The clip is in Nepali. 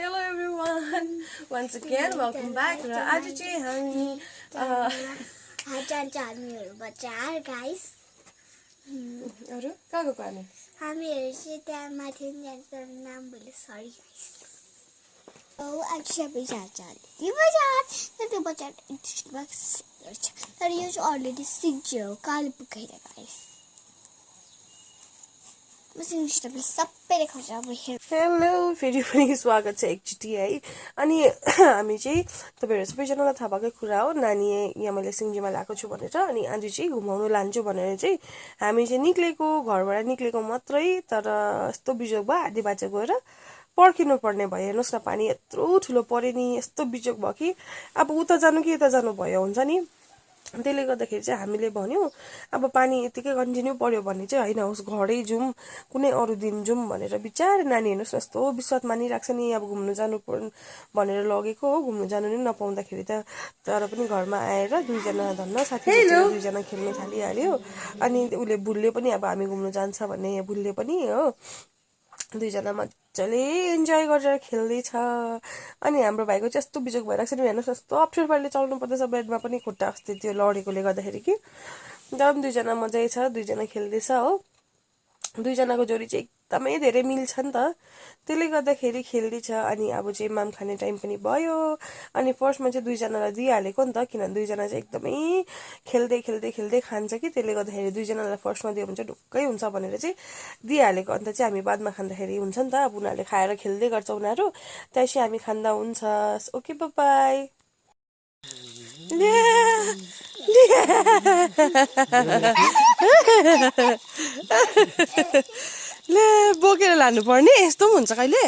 Hello everyone. Once again, welcome back. र आज चाहिँ हामी हामीहरु बजार गाइस अरु कहाँ गएको हामीहरु चाहिँ त्यहाँ माथि जान्छ नाम भुले सरी गाइस आज सबै जान्छ त्यो बजार इन्ट्रेस्ट बक्स तर यो चाहिँ अलरेडी सिक्यो काल पुगेर गाइस हेलो फेरि पनि स्वागत छ एकचोटि है अनि हामी चाहिँ तपाईहरु सबैजनालाई थाहा भएकै कुरा हो नानी यहाँ मैले सिङ्गीमा ल्याएको छु भनेर अनि आज चाहिँ घुमाउन लान्छु भनेर चाहिँ हामी चाहिँ निक्लेको घरबाट निक्लेको मात्रै तर यस्तो बिजोग भयो आधी बाटो गएर पर्खिनु पर्ने भयो हेर्नुस् न पानी यत्रो ठुलो पर्यो नि यस्तो बिजोग भयो कि अब उता जानु कि यता जानु भयो हुन्छ नि त्यसले गर्दाखेरि चाहिँ हामीले भन्यौ अब पानी यतिकै कन्टिन्यू पर्यो भने चाहिँ हैन होस् घरै जाउँ कुनै अरु दिन जाउँ भनेर विचार नानी हेर्नुस् यस्तो विश्वास मानिराख्छ नि अब घुम्नु जानु भनेर लगेको हो घुम्नु जानु नि नपाउँदाखेरि त तर पनि घरमा आएर दुईजना धन्न साथीहरु दुईजना खेल्न थालिहाल्यो अनि उले बुलले पनि अब हामी घुम्नु जान्छ भन्ने बुलले पनि हो दुईजना मजाले इन्जोय गरेर खेल्दै छ अनि हाम्रो भाइको चाहिँ यस्तो बिजोग भइराख्छ नि हेर्नुस् यस्तो अप्ठ्यारो पाराले चल्नु पर्दैछ बेडमा पनि खुट्टा अस्ति त्यो लडेकोले गर्दाखेरि कि जब दुईजना मजै छ दुईजना खेल्दैछ हो दुईजनाको जोडी चाहिँ एकदमै धेरै मिल्छ नि त त्यसले गर्दाखेरि खेल्दैछ अनि अब चाहिँ माम खाने टाइम पनि भयो अनि फर्स्टमा चाहिँ दुईजनालाई दिइहालेको नि त किनभने दुईजना चाहिँ एकदमै खेल्दै खेल्दै खेल्दै खान्छ कि त्यसले गर्दाखेरि दुईजनालाई फर्स्टमा दियो भने चाहिँ ढुक्कै हुन्छ भनेर चाहिँ दिइहालेको अन्त चाहिँ हामी बादमा खाँदाखेरि हुन्छ नि त अब उनीहरूले खाएर खेल्दै गर्छ उनीहरू त्यसै हामी खाँदा हुन्छ ओके बाइ ले बोकेर लानु पर्ने यस्तो पनि हुन्छ कहिले